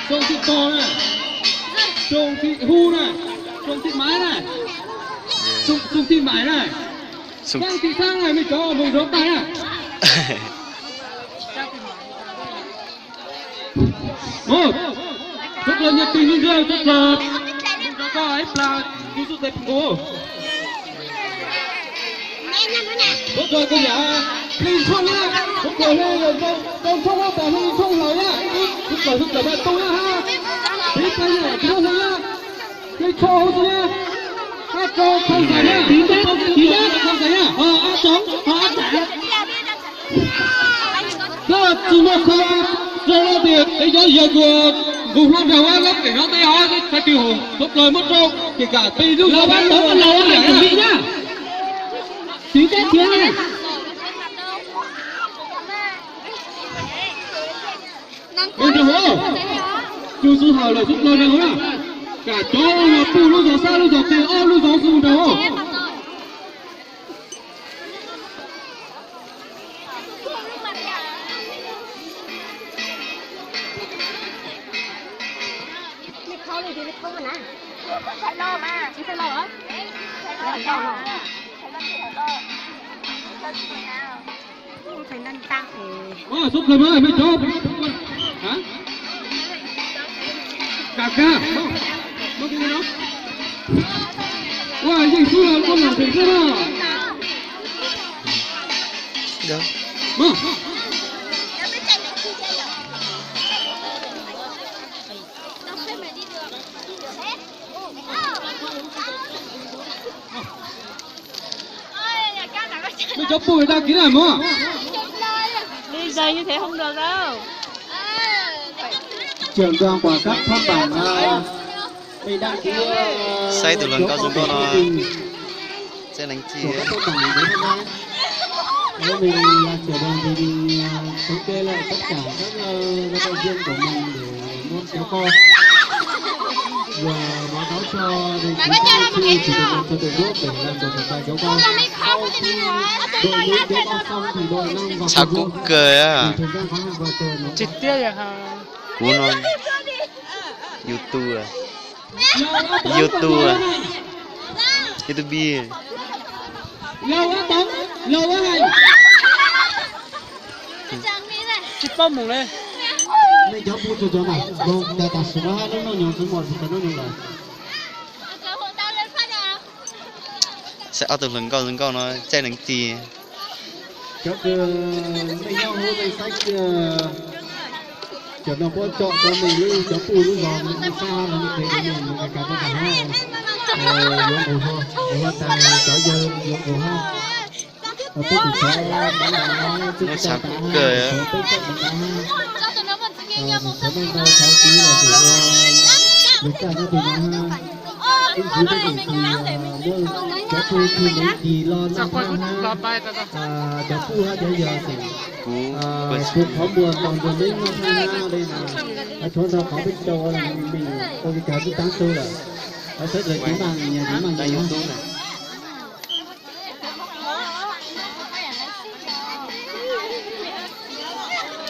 Xoo Thij Pog na, Xoo Thij Hu na, Xoo Thij Maiv na, Xoo Thij Maiv na, Xeeb Thij Xaab na, mej cov moog zov tag na. Tub plaws nyaj tig nub nrag tub plaws, koj ib plag tub xub tes pum nkaus. Tub plaws koj yam Hli Tshooj na, tub plaws Hli Tshooj na, tub plaws Hli Tshooj laus na, tub plaws tub plaws maj tub na ha, ib plag yam tub Hli na, Hli Tshooj hauv xwb na, ab tso khau zais na, ib plag khau zais na, ho ab tso, ho ab tso. Koj tsis muaj qhov zoo tias peb cov yawg kuj nqus hlo nrog lub kev hnov tej hov txhais tis hum tub plaws muab rau kev kam peb lub zos laus laus li na. Tiv teb thiab na. Mus nrog hov, tug xub hawm lawm tub plaws nrog hov na. Kam cov uas puj lub zos xab lub zos tes ob lub zos xwb mus nrog hov. Ua, xub plaws mas mej cov. Kam kag. Ua, yeej xub los muaj lom zem xwb na. Mej cov puj đăng ký na mog. Bây giờ như thế không được đâu. Trưởng đoàn của các thôn bản, à, mình đăng ký, ờ, Saib tus hluas nkauj zoo nkauj no txawj lees txim. Của các thôn bản mình đến hôm nay. Thế mình là trưởng đoàn thì mình, à, thống kê lại tất cả các, ờ, vận động viên của mình để muốn kéo co. Và báo cáo cho đồng chí Phan Văn Chi, chủ tịch đoàn cho toàn quốc để làm tổng trọng tài kéo co. Sau khi đội nữ kéo co xong thì đội nam vào Txhav kub kawg. Vì thời gian khá là ngoài trời nó Tsis tiab yog kuv no YouTube, YouTube, YouTube. Tsis paub mus li. Nej cov puj tsuag tsuag na, tam sim no lub noj nyoos tsis muaj tsis tau noj nyoos lawm. Saib ob tug hluas nkauj zoo nkauj no txawj lees txim. Cov kws mej nyob hauv mej saib, cov no puab tso rau mej lub cov puj lub zos mej saib los mej qhia rau mej mus kais kais rau tas hab. Yuav nqus hlo, nqus hlo tas cov yawg yuav nqus hab. Peb tus cov Lub txhav kub kawg. Peb coj mus tas hab. Cov neeg ntau thov kwv los tus ua lub txaj nyob twg no hab. Ib ntsis peb tus tsis muaj cov puj tsis lees txim los noj hab. Cov puj hab cov yawg xwb. Kuv qhov muag ntaus nruas neeb noj hab li na. Tshuav nrog qhov peb caug ua li mej ua li cas twb taab tug lawm. Saib lawv kuv maam nyias kuv maam nyias hab.